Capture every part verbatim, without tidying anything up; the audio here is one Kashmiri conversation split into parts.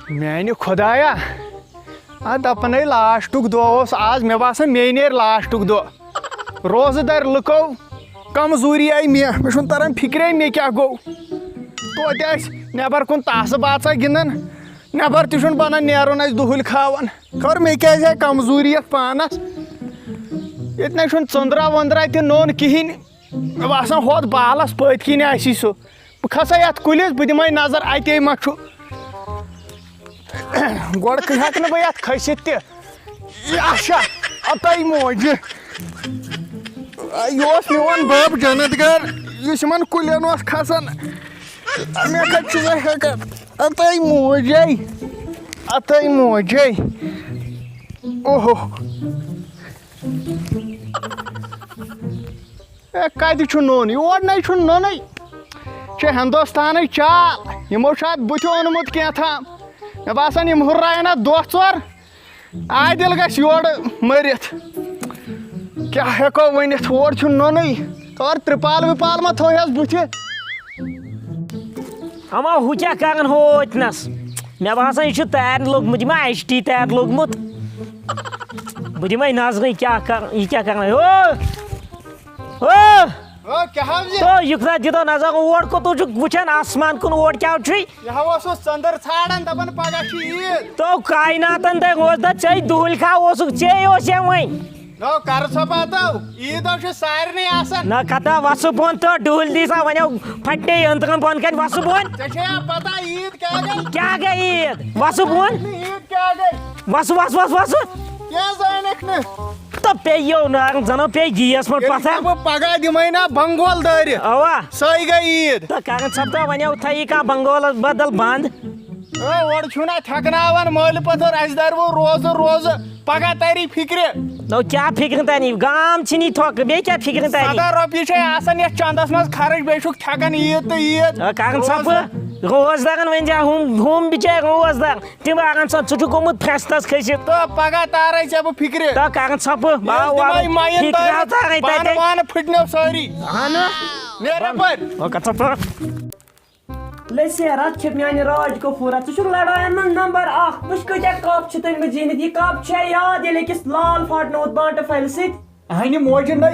میانہِ خۄدایا، آ دَپان ہے لاسٹُک دۄہ اوس آز، مےٚ باسان مے نیرِ لاسٹُک دۄہ۔ روزٕ دارِ لُکو کمزوٗری آیہِ مےٚ، مےٚ چھُنہٕ تران فِکرے مےٚ کیٛاہ گوٚو۔ توتہِ ٲسۍ نٮ۪بر کُن تاسہٕ باژا گِنٛدان، نٮ۪بر تہِ چھُنہٕ بنان نیرُن اَسہِ دُہٕلۍ کھاوان۔ خبر مےٚ کیٛازِ آیہِ کمزوٗری یَتھ پانس۔ ییٚتہِ نَے چھُنہٕ ژٔنٛدرا ؤنٛدرا تہِ نوٚن کِہیٖنۍ۔ مےٚ باسان ہۄتھ بالَس پٔتۍ کِنۍ آسی سُہ۔ بہٕ کھسا یَتھ کُلِس، بہٕ دِمَے نظر اَتے ما چھُ۔ گۄڈٕ ہٮ۪کہٕ نہٕ بہٕ یَتھ کھٔسِتھ تہِ۔ یہِ اچھا، اَتَے موجہِ۔ یہِ اوس میون بَب جنت گر، یُس یِمَن کُلٮ۪ن اوس کھسان۔ مےٚ کَتہِ چھُ وۄنۍ ہٮ۪کان؟ اَتَے موجے، اَتَے موجے۔ اوہو۔ اے، کتہِ چھُ نوٚن؟ یور نے چھُنہٕ نوٚنُے۔ چھِ ہندوستانٕچ چال۔ یِمو چھُ اتھ بُتھِ اوٚنمُت کینٛہہ تام۔ مےٚ باسان، یِم ہُرراین اتھ دۄہ ژور۔ عادل گژھِ یورٕ مٔرِتھ۔ کیٛاہ ہٮ۪کو ؤنِتھ؟ اور چھُنہٕ نوٚنُے۔ تورٕ ترپال وِپال ما تھوہس بُتھِ؟ اما ہُہ کیٛاہ کران ہوتنس؟ مےٚ باسان، یہِ چھُ تارِ لوٚگمُت، یہِ ما ایچ ٹی تارِ لوٚگمُت۔ بہٕ دِمے نظرٕے، کیٛاہ کران، یہِ کیٛاہ کران؟ او! او! او، کیٛاہ حظ یہِ؟ تو یہِ کتھ دِتو نظر، اور کوٚت چھُکھ وٕچھان آسمان کُن، اور کیٛاہ چھُے؟ یہِ ہا اوسُس ژٔنٛدٕر ژھانٛڈان، دَپان پگاہ چھِ عیٖد۔ تو کایناتن تہٕ اوس دَ ژے دُہٕلۍ کھا اوسُکھ، ژے اوس یا وۄنۍ؟ نو، کر ژھۄپہٕ ہتو، عیٖد دۄہ چھُ سارنٕے آسان۔ نہ کتھا وسہٕ بۄن تہٕ ڈُہٕلۍ دی سا، وۄنۍ آو پھٹنے أنٛدرم بۄن کنہِ وسہٕ بۄن۔ ژےٚ چھےٚ یا پتہ عیٖد کیٛاہ گٔے؟ کیٛاہ گٔے عیٖد؟ وسہٕ بۄن۔ عیٖد کیٛاہ گٔے؟ وسہٕ، وسہٕ، وسہٕ، وسہٕ۔ کینٛہہ زٲنِکھ نہٕ۔ تہٕ پیٚیو نارن زنو پیٚیہِ گیس پٮ۪ٹھ ییٚلہِ پتھر۔ ژےٚ بہٕ پگاہ دِمے نا بنگول دٲرِتھ۔ اوا۔ سۄے گٔے عیٖد۔ تہٕ کرن سپدو وۄنۍ آو تھٲیی کانٛہہ بنگول بدل بنٛد۔ اے، اورٕ چھُنہ تھٮ۪کناوان مٲلۍ پتھر، اَسہِ دَرِوٕ روزٕ روزٕ۔ پگاہ تری فکرِ۔ نو کیٛاہ فکرِ تری؟ گام چھِنی تھۄکھ، بیٚیہِ کیٛاہ فکرِ تری؟ سداہ رۄپیہِ چھے آسان یتھ چندس منٛز خرٕچ، بیٚیہِ چھُکھ تھٮ۪کان عیٖد تہٕ عیٖد۔ آ، کران روزٕ۔ ژھۄپہٕ، روزدارن ؤنۍ زِ ہُم، ہُم بِچٲرۍ روزدار، تِم اگن سا، ژٕ چھُکھ گوٚمُت فرستس کھٔسِتھ۔ تہٕ پگاہ تارے ژےٚ بہٕ فکرِ۔ تہٕ کران ژھۄپہٕ، أسۍ باو دِمے وارٕ مایِن فکرِ تٲرِتھ، تارے بانہٕ تتے۔ وانہٕ پھٕٹنو سٲری۔ اہنُو۔ نیرٕ یپٲرۍ۔ وۄنۍ کر ژھۄپہٕ۔ لٔسۍ ہے رَتھ چھِ میٛانہِ راج کپوٗرا، ژٕ چھُکھ لڑایَن منٛز نمبر اکھ۔ وٕچھ کۭتیٛاہ کپ چھِ تٔمۍ مٕتۍ زیٖنِتھ۔ یہِ کپ چھےٚ یاد، ییٚلہِ أکِس لال پھاٹنووُتھ بانٹہٕ پھلہِ سۭتۍ؟ اہنہِ موجہِ نَے،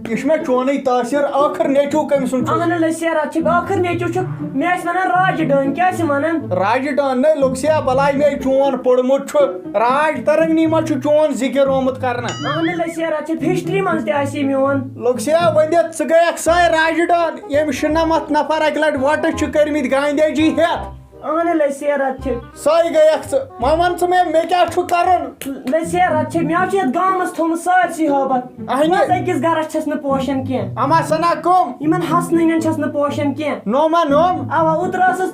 یہِ چھُ مےٚ چونُے تٲثیر، ٲخٕر نیٚچوٗ کٔمۍ سُنٛد چھُس؟ اہنہِ لٔسۍ ہے رَتھ چھِ، ٲخٕر نیٚچوٗ چھُکھ۔ مےٚ ٲسۍ وَنان راجہِ ڈٲنۍ، کیٛاہ ٲسۍ وَنان؟ راجہِ ڈٲنۍ نَے، لوٚگ سیا بلاے مے چون پوٚرمُت چھُ۔ راج ترنگی ما چھُ چون ذِکِر آمُت کرنہٕ؟ اہنہِ لٔسۍ ہے رَتھ چھِ، ہسٹری منٛز تہِ آسہِ یہِ میون۔ لوٚگ سیا ؤنِتھ، ژٕ گٔیَکھ سۄے راجہِ ڈٲنۍ، ییٚمۍ شُنَمَتھ نفر اَکہِ لٹہِ وۄٹہٕ چھِ کٔرمٕتۍ گاندھی جی ہٮ۪تھ۔ اہنہِ لٔسۍ ہے رَتھ چھِ۔ سۄے گٔیَکھ ژٕ۔ وۄنۍ وَن ژٕ مےٚ، مےٚ کیٛاہ چھُ کَرُن؟ لٔسۍ ہے رَتھ چھِ۔ مےٚ چھُ یَتھ گامَس تھوٚمُت سٲرسٕے ہٲبَتھ۔ اہنہِ۔ بَس أکِس گَرَس چھَس نہٕ پوشان کینٛہہ۔ اما سنا کٕم؟ یِمَن حسنٕنٮ۪ن چھَس نہٕ پوشان کینٛہہ۔ نوما نوم؟ اَوا، اوترٕ ٲسٕس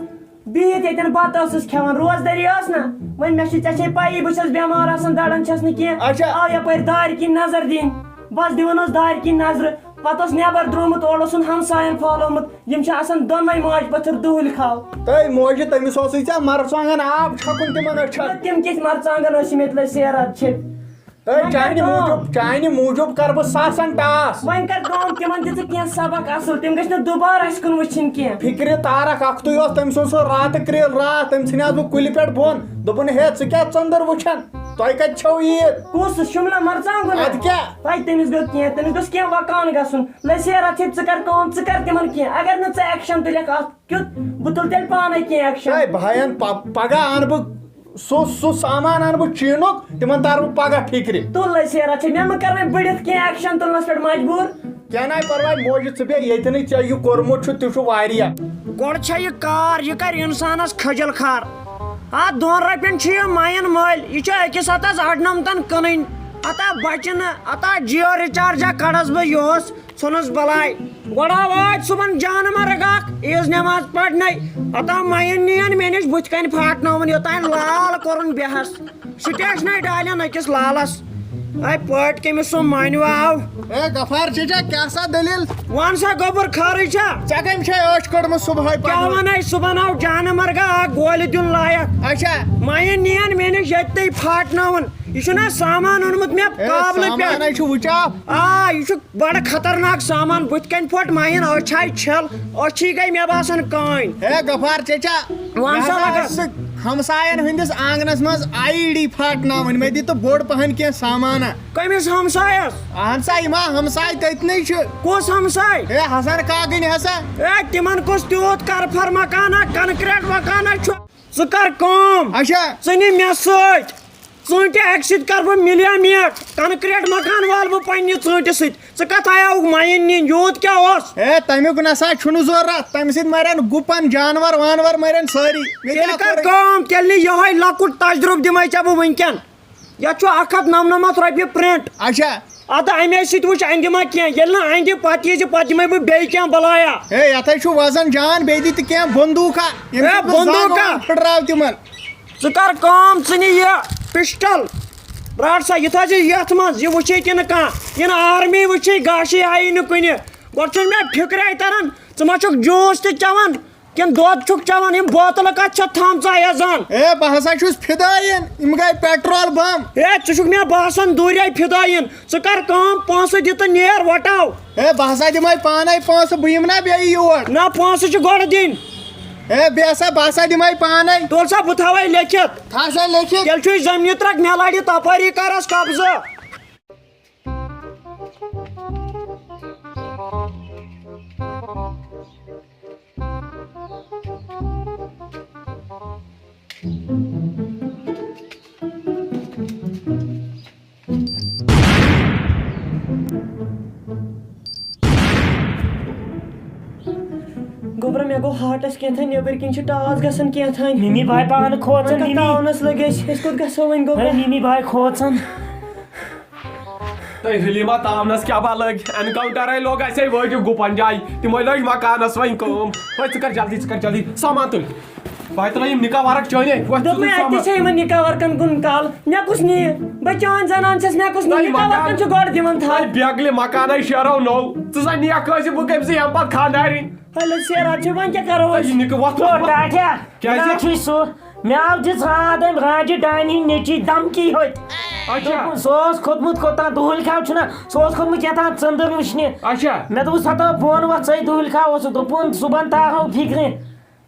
بِہِتھ ییٚتٮ۪ن بَتہٕ ٲسٕس کھٮ۪وان، روزدٔری ٲس نہ۔ وۄنۍ مےٚ چھِ، ژےٚ چھے پَیی، بہٕ چھَس بٮ۪مار آسان، دَران چھَس نہٕ کینٛہہ۔ اچھا۔ آو یَپٲرۍ دارِ کِنۍ نظر دِنۍ۔ بَس دِوان اوس دارِ کِنۍ نظرٕ۔ پتہٕ اوس نٮ۪بر درٛامُت، اورٕ اوسُن ہمساین پھٲلومُت۔ یِم چھِ آسان دۄنوَے ماجہِ پٔتھٕر دُہٕلۍ کھاو۔ تٔے موجہِ، تٔمِس اوسُے ژےٚ مرژٕوانٛگن آب چھکُن تِمن أچھن۔ تہٕ تِم کِتھۍ مرژٕوانٛگن ٲسۍ مٕتۍ لٔسۍ یران چھِ؟ تٔے وۄنۍ کر چانہِ کٲم۔ موٗجوٗب، چانہِ موٗجوٗب کرٕ بہٕ ساسن ٹاس۔ وۄنۍ کر کٲم، تِمن دِ ژٕ کینٛہہ سبق اصل، تِم گٔژھۍ نہٕ دُبارٕ اسہِ کُن وٕچھِنۍ کینٛہہ۔ فکرِ تارک اکھتُے اوس، تٔمۍ سُنٛد سُہ راتہٕ کرٛیل راتھ، تٔمۍ ژھٕنیس بہٕ کُلہِ پٮ۪ٹھ بۄن۔ دوٚپُن، ہے، ژٕ کیٛاہ ژٔنٛدٕر وٕچھان؟ تۄہہِ کتہِ چھو عیٖد؟ کُس شملہ مرژٕوانٛگُن؟ ادٕ کیٛاہ؟ تۄہہِ تٔمِس گوٚو کینٛہہ، تٔمِس گوٚژھ کینٛہہ وقان گژھُن۔ لٔسۍ ہے رَتھ چھِ، ژٕ کر کٲم، ژٕ کر تِمن کینٛہہ۔ اگر نہٕ ژٕ action تُلکھ اتھ کیُتھ، بہٕ تُلہٕ تیٚلہِ پانے کینٛہہ action۔ ہے بھاین، پ-، پگاہ انہٕ بہٕ سُہ، سُہ سامان انہٕ بہٕ چیٖنُک، تِمن تارٕ بہٕ پگاہ فکرِ۔ تُل لٔسۍ ہے رَتھ چھِ، مےٚ مہٕ کر وۄنۍ بٔڑِتھ کینٛہہ action تُلنس پٮ۪ٹھ مجبوٗر۔ کینٛہہ ناے پرواے موجہِ، ژٕ بیٚہہ ییٚتٮ۪نٕے، ژےٚ یہِ کوٚرمُت چھُ، تہِ چھُ واریاہ۔ گۄڈٕ چھےٚ یہِ کار، یہِ کرِ انسانس کھجل خار۔ اتھ دۄن رۄپین چھِ یہِ مین مٔلۍ، یہِ چھِ أکِس ہتس اَرنَمتن کٕنٕنۍ۔ اتا بچہِ نہٕ، اتا Jio recharge کڑس بہٕ یُہُس، ژھٕنُس بلاے۔ گۄڈٕ آو ٲدۍ صُبحن جانہٕ مرگ اکھ، عیٖذ نٮ۪ماز پرنَے۔ اتا مین نِین مےٚ نِش بٕتھِ کنہِ پھاٹناوُن، یوٚتام لال کوٚرُن بیہس۔ سٹیشنے ڈالن أکِس لالس۔ اے پٲٹھۍ کٔمِس سُہ مانیو آو۔ اے غفار چچا، کیٛاہ سا دٔلیٖل؟ وَن سا گوٚبُر، خٲرٕے چھا؟ ژےٚ کٔمۍ چھے أچھ کٔڑمٕژ صُبحٲے کیٛاہ پَتہٕ؟ وَنَے، صُبحن آو جانہٕ مرگا اکھ گولہِ دیُن لایق۔ اچھا۔ مَیہِ نِیَن مےٚ نِش ییٚتہِ تھٕے پھاٹناوُن۔ یہِ چھُنہ سامان اوٚنمُت مےٚ اے، کابلہٕ پٮ۪ٹھ۔ سامانَے چھُ وٕچھاو۔ آ، یہِ چھُ بڑٕ خطرناک سامان۔ بٕتھِ کنہِ پھوٚٹ مَیَن أچھ آیہِ چھل، أچھی گٔے مےٚ باسان کٲنۍ۔ ہے غفار چچا، وَن سا مےٚ ہسا مگر۔ آسہِ سُہ ہمساین ہٕنٛدِس آنگنس منٛز آی ڈی پھاٹناوٕنۍ، مےٚ دِ تہٕ بوٚڑ پہن کینٛہہ سامانہ۔ کٔمِس ہمسایس؟ اہن سا، یِم ہا ہمساے تٔتنٕے چھِ۔ کُس ہمساے؟ ہے، حسن کاکٕنۍ ہسا۔ ہے، تِمن کُس تیوٗت کرفر مکانہ، کنکریٹ مکانہ چھُ؟ ژٕ کر کٲم۔ اچھا۔ ژٕ نہِ مےٚ سۭتۍ۔ ژوٗنٛٹھِ اَکہِ سۭتۍ کَرٕ بہٕ مِلیَن میک، کنکریٹ مکان والہٕ بہٕ پننہِ ژوٗنٛٹھِ سۭتۍ۔ ژٕ کَتھ آیاوُکھ مَیِن نِنۍ؟ یوٗت کیٛاہ اوس؟ ہے، تَمیُک نہ سا چھُنہٕ ضروٗرت، تَمہِ سۭتۍ مَرن گُپن، جانور وانور مَرن سٲری۔ مےٚ تیٚلہِ کیٛاہ کَر کوٚرُے؟ کٲم، تیٚلہِ نہِ یِہوٚے لۄکُٹ تجرُبہٕ دِمَے ژےٚ بہٕ وٕنکٮ۪ن۔ یَتھ چھُ اَکھ ہَتھ نَمنَمَتھ رۄپیہِ پرنٹ۔ اچھا۔ اَدٕ اَمے سۭتۍ وٕچھ، اَنہِ دِما کینٛہہ، ییٚلہِ نہٕ اَنہِ دِ، پَتہٕ ییٖزِ، پَتہٕ دِمَے بہٕ بیٚیہِ کینٛہہ بَلایا۔ ہے، یَتھ ہَے چھُ وزن جان، بیٚیہِ دِ تہِ کینٛہہ بندوٗقا، ییٚمہِ ہے، سۭتۍ بہٕ زنٛگ بندوٗقا؟ پھٕٹراو تِمن۔ ژٕ کر کٲم، ژٕ نہِ یہِ پسٹل، رٹ سا، یہِ تھٲے زِ یتھ منٛز، یہِ وٕچھے کِنہٕ کانٛہہ، یِنہٕ آرمی وٕچھے، گاشے آیی نہٕ کُنہِ۔ گۄڈٕ چھُنہٕ مےٚ فکرے تران، ژٕ ما چھُکھ جوٗس تہِ چٮ۪وان کِنہٕ دۄد چھُکھ چٮ۪وان؟ یِم بوتلہٕ کتھ چھَتھ تھامژٕ ایزان؟ اے، بہٕ ہسا چھُس فدایین، یِم گٔے پیٹرول بم۔ اے، ژٕ چھُکھ مےٚ باسان دوٗرے فدایین۔ ژٕ کر کٲم، پونٛسہٕ دِ تہٕ نیر وۄٹاو۔ اے، بہٕ ہسا دِمے پانے پونٛسہٕ، بہٕ یِمہٕ نا بیٚیہِ یور؟ نہ، پونٛسہٕ چھِ گۄڈٕ دِنۍ۔ اے، بیٚیہِ ہسا، بہٕ ہسا دِمے پانے۔ تُل سا، بہٕ تھاوے لیکھِتھ۔ تھاو سا لیکھِتھ۔ تیٚلہِ چھُے زٔمیٖنہِ ترٛکھ مےٚ لڑِ تپٲری کرس قبضہٕ۔ گوٚبرا، مےٚ گوٚو ہارٹس کینٛہہ تام، نیٚبٕرۍ کِنۍ چھِ ٹاس گژھان کینٛہہ تام۔ مِمی بھاے پانہٕ کھوژان، وۄنۍ کَتھ مِمی۔ تاونس لٔگۍ أسۍ، أسۍ کوٚت گژھو وۄنۍ، گوٚبرا؟ ہے، مِمی بھاے کھوژان۔ تۄہہِ حلیٖما تاونس کیٛاہ با لٔگۍ؟ انکاونٹرے لوٚگ اَسے وٲتِو گُپن جاے، تِمے لٲج مکانس وۄنۍ کٲم۔ ہے، ژٕ کر جلدی، ژٕ کر جلدی، سامان تُل۔ بہٕ تُلے یِم نِکاح ورق چٲنۍ، وۄتھ ژٕ دوٚپمَے، تُل اَتہِ تہِ سامان۔ چھےٚ یِمن نِکاح ورقن کُن کال۔ مےٚ کُس نِیہِ؟ بہٕ چٲنۍ زنان چھَس، مےٚ کُس نِیہِ؟ تۄہہِ نِکاح مکان، ورقن چھُ گۄڈٕ دِوان تھل۔ تۄہہِ بیگلہِ مکانَے شیرو نوٚو۔ ژٕ زَن نِیَکھ کٲنٛسہِ، بہٕ کٔمۍ سٕے ہٮ۪مہٕ پَتہٕ خانٛدارِنۍ؟ ہیلو شیرا چھُ، وۄنۍ کیٛاہ کَرو أسۍ؟ یہِ نِکہٕ وۄتھ، او وۄتھ، وۄتھ۔ ٹاٹھیا، کیٛازِ؟ مےٚ چھُے سُہ، مےٚ آو دِژ راتھ أمۍ رانٛجہِ ڈانہِ ہِنٛدۍ نیٚچی دھمکی ہوٚتۍ۔ اچھا۔ دوٚپُن، سُہ اوس کھوٚتمُت کوٚت تام دُہُلۍ کھاو چھُنہ، سُہ اوس کھوٚتمُت کیٛاہ تام ژٔنٛدٕر وٕچھنہِ۔ اچھا۔ مےٚ دوٚپُس، ہتا بۄن وۄتھ، ژٕے دُہُلۍ کھاو اوسُکھ۔ دوٚپُن، صُبحن تارہو فِکرِ۔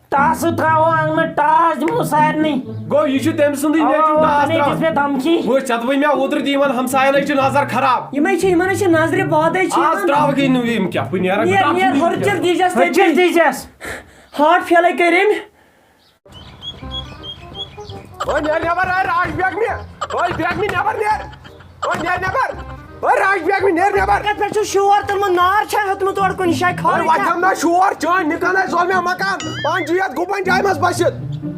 تاسہٕ ترٛاوو آنٛگنہٕ، ٹاس دِمو سارنٕے۔ گوٚو، یہِ چھُ تٔمۍ سُنٛدُے اَوا، نیٚچوٗ اَوا، ٹاس تَمے ترٛاوان۔ دِژ مےٚ دھمکی۔ وٕچھ، ژےٚ دوٚپُے مےٚ اوترٕ تہِ یِمَن ہمساین ہے چھِ نظر خراب۔ یِمَے چھِ، یِمَن ہے چھِ نظرِ بادٕے چھِ آز یِوان۔ ترٛاوَکھ یہِ نہٕ یِم کیٛاہ، بہٕ نیرَکھ، بہٕ نیر، درٛاوَکھ نیر، یِم ہُرچِر کیٛاہ۔ دیٖزٮ۪س ہُرچِر تٔتی۔ دیٖزٮ۪س۔ ہارٹ فیلٕے کٔرِم۔ اوے نیر نٮ۪بر، اوے راج بیگ مےٚ، اوے بیگ مےٚ نٮ۪بر نیر، اوے نیر نٮ۪بر، اوے راج بیگ مےٚ نیر نٮ۪بر۔ کتھ پٮ۪ٹھ چھُ شور تُلمُت؟ نار چھا ہیوٚتمُت اورٕ کُنہِ جایہِ؟ خٲرٕے اوے چھا؟ وۄتھٮ۪م نا شور، چٲنۍ نِکن ہے زول مےٚ مکان، پانہٕ چھُ یتھ گُپن جایہِ منٛز بٔسِتھ۔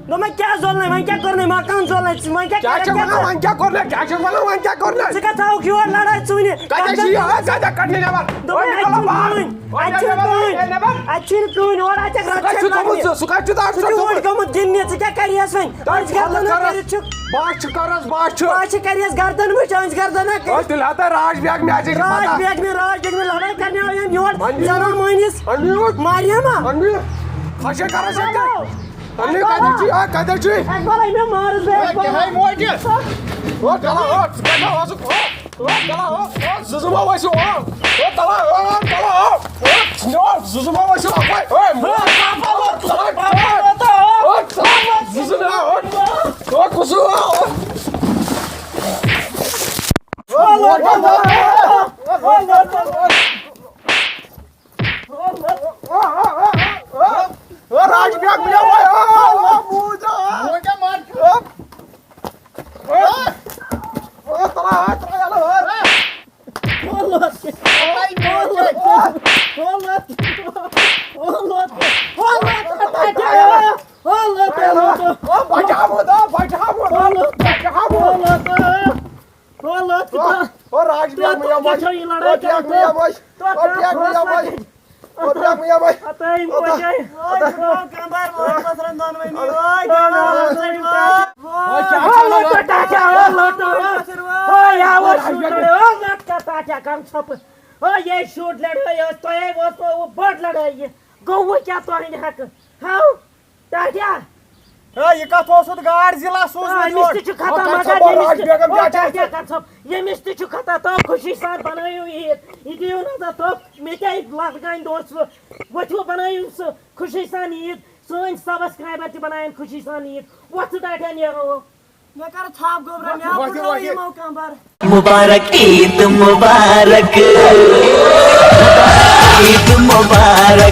دوٚپمَے کیٛاہ زولنَے؟ وۄنۍ کیٛاہ کوٚرنَے؟ مکان زولنَے ژٕ، وۄنۍ کیٛاہ کیٛاہ کَرَکھ چھَکھ کیٛاہ وَنان ژٕ؟ وۄنۍ کیٛاہ کوٚرنَے؟ کیٛاہ چھَکھ وَنان وۄنۍ کیٛاہ کوٚرنَے؟ ژٕ کَتھ تھاوَکھ یور لڑٲے ژٕ وٕنہِ؟ کَتہِ چھِ یہِ؟ ہے، کَتہِ کَڑ مےٚ نٮ۪بر؟ دوٚپمَے اوے اَتہِ چھُنہٕ نِکَل بار۔ کٕہٕنۍ، اوے اَتہِ چھُنہٕ نٮ۪بر، کٕہٕنۍ۔ اوے نٮ۪بر۔ اَتہِ چھُنہٕ کٕہٕنۍ، اورٕ اَتہِ چھَکھ سُہ رَٹھ کَتہِ چھُ شَکھ تھوٚمُت لَگنہِ۔ ژٕ؟ سُہ کَتہِ چھُ تَتھ ژٕ چھُکھ ژٕ تھوٚمُت؟ اوٗرۍ گوٚمُت گِنٛدنہِ، ژٕ کیٛاہ کَرِہَس وۄنۍ؟ تَتہِ أنٛزۍ گَردَن کھۄتہٕ کَرَس، کٔرِتھ چھُکھ۔ بہٕ ہا چھُ کَرَس، بہٕ ہا چھُ۔ بہٕ ہا چھِ کَرِہَس گَردَن وٕچھ، أنٛزۍ گَردَن ہا کٔرِتھ۔ اوے تیٚلہِ ہا تۄہہِ راج بیگ مےٚ اَتہِ چھِ راج پَتہ۔ بیگ مےٚ، راج بیگ مےٚ لڑٲے کَرنہِ آو ییٚمۍ یور اَنہِ یور۔ زَنان مٲنِس۔ اَنہِ یور۔ مریما۔ اَنہِ یور۔ خۄشک کَرَس اَتہِ۔ اَنہِ یور۔ اَنہِ یور۔ کَتہِ چھُے؟ آ، کَتہِ چھُے؟ اَکبر، أمۍ مارَس بہٕ، اَکبر۔ کیٛاہ ہے موجہِ؟ او، کَلا، او، ژٕ کَتہِ اوسُکھ؟ او، او، کَلا، او، او، زٕ زٕ ما ٲسِو؟ او، او، کَلا، او، کَلا، او، او، او، زٕ زٕ ما ٲسِو؟ او، او، او، زٕ زٕ ما، او، او، کُس ہیوٗ؟ او۔ راج بیگ مےٚ وَے، آ، آ، آ، موٗد، آ۔ آ، آ، ترٛا، آ، ترٛا، یَلہٕ، آ۔ آ، بچاو، آ، بچاو، آ، بچاو۔ او راج بیگ مےٚ وَے۔ او بیگ مےٚ وَے۔ او بیگ مےٚ وَے۔ او بیگ مےٚ وَے۔ ہتٲے یِم او کوچے۔ اوے، بہٕ ترٛاوٕ کمبر، وۄنۍ بہٕ ترٛاوٕ دۄنوٕنی۔ اوے، او، کیٛاہ او، چھُ لوٚٹا، ٹاٹا، او، لوٚٹا، او۔ او، یا، او، شوٗٹ لڑٲے، او، لوٚٹ کر ٹاٹا، کم ژھۄپہٕ۔ او، یہِ شوٗٹ لڑٲے ٲس، تۄہے اوس، او، بٔڑ لڑٲے یہِ۔ گوٚو وۄنۍ کیٛاہ تۄہہِ نہٕ حقہٕ؟ ہاو، ٹاٹا۔ ہے، یہِ کتھ اوسُتھ گاڈ ضلع سوٗزمُت آ، أمِس یور؟ تہِ چھُ خطا، او، کر مگر ژھۄپہٕ، ییٚمِس راج تہِ، بیگم او، کیٛاہ چھِ ٹاٹا، اَتہِ؟ کر ژھۄپہٕ۔ ییٚمِس تہِ چھُ خطا، تو خوشی سان بنٲیِو عیٖد۔ یہِ دِیِو نظر، تو مےٚ کیٛاہ یہِ لتھ گانہِ دۄہ چھُ؟ ؤتھِو بنٲیِو سُہ خوشی سان عیٖد۔ سٲنۍ سبسکرایبر تہِ بناون خوشی سان عیٖد۔ وۄتھ ژٕ ٹاٹھیا نیرو۔ مےٚ کر ژھاپ گوٚبرا، مےٚ ہا وۄتھ، پھٕٹرٲو وۄتھ، یِمو کمبر۔ مبارک عید مبارک، عید مبارک۔